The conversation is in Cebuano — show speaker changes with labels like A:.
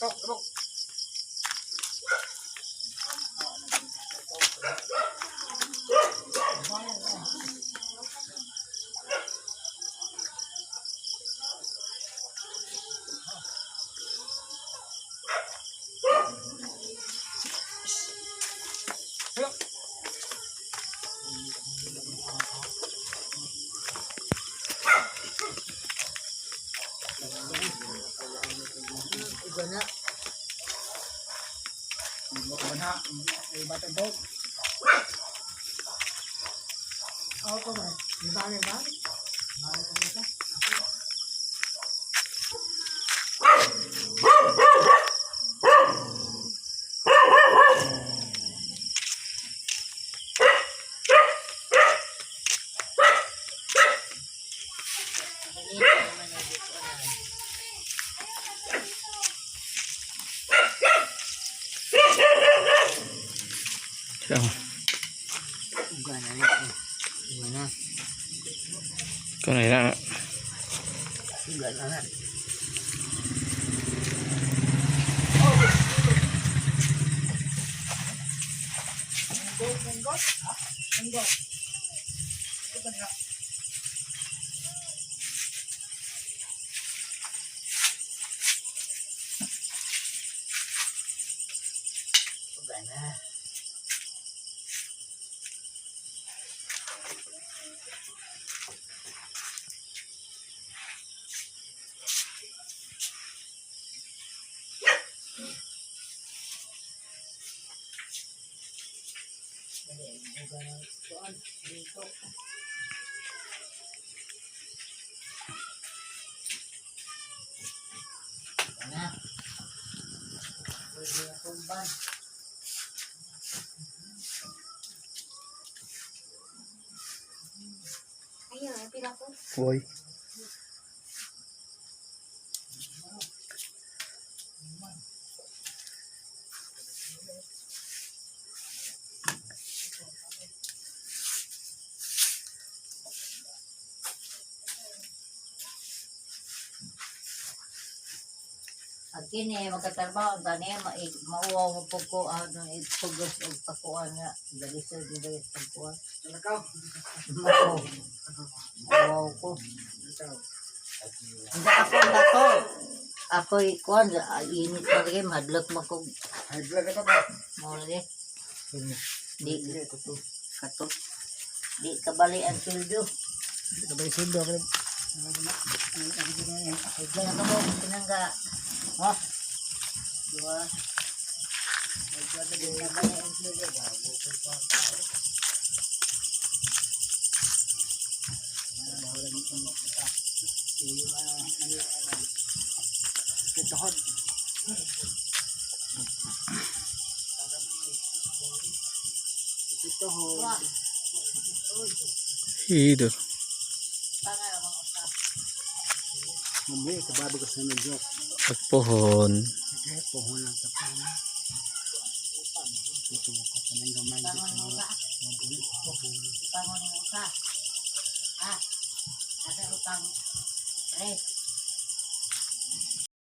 A: Tok, tok.
B: Uga na.
A: Ako ba? Di ba, di ba?
C: Siya.
B: Uga na nito. Uga na.
C: Ikaw na ina.
B: Uga na na. Uga na. Uga na. Kuan, dito. Uga na. Pwede na tumban.
D: Ayun, pila ko.
C: Boy.
B: Ang kini magkatrabaho ang tani mauwaw mo po ko ano ipugos og pakuan nga dalisod ni dali pagkuan.
A: Talakaw.
B: Mao. Mauwaw ko. Hindi ako na to. Ako kuan init na lagi madlok man ko
A: High blood na pa ba?
B: mao lagi. Di kato. Di kabali ang sweldo.
A: Di ka ba yung sweldo? High blood.
B: Ano mo pinangga?
A: Ha?
B: Dua. Di kabali ang sweldo.
A: Kituhod. Kituhod.
C: Hido.
A: Mamaya, kababo ka sa nag-joke.
C: Pagpuhon.
A: Sige, pohon lang tapan. Ito mo ka pa ng gamay. Dito mo. Mabuhi. Pohon.
B: Pangon mo ka.